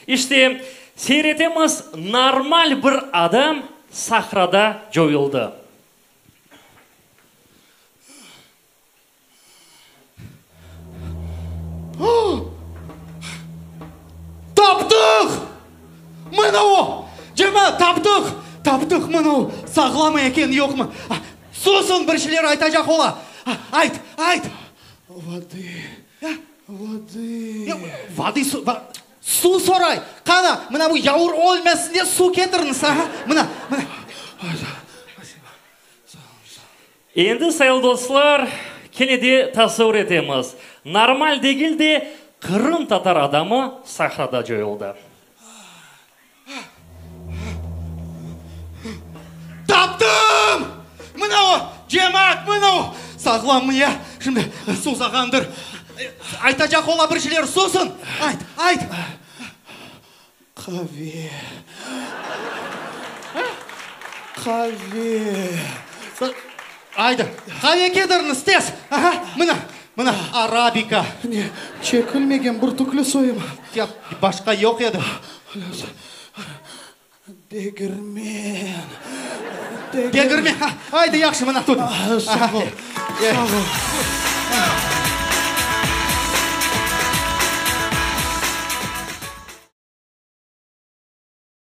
İşte, seyir etemiz, normal bir adam sahrada coyuldı. Taptıq! Mına o! Cemaat, taptıq! Taptıq, mına o! Sağlamı eken, yoqmı? Susıñ, bir şeyler aytacaq ola! Ayt, ayt! Vodı, vodı. Vodı, suv soray! Qana, mına bu yavur ölmesin dep suv ketiriñiz, aha, mına, mına. Endi, sayılı dostlar, kene de tasavur etemiz, normal degil de, qırımtatar adamı sahrada coyuldı. Taptım! Mına o, cemaat, mına o! Sağlammı ya? Şimdi suzağandır. Aytacaq ola bir şeyler, susıñ! Ayt, ayt! Qave. Qave. Aydı, qave ketiriñiz, tez! Aha, mına, mına, arabika. Ne, çekilmegen bürtükli soyumı? Yoq, başqa yoq edi. Degirmen. Degirmen, ha, aydı, yahşı, mına, tut. Sağ ol, sağ ol.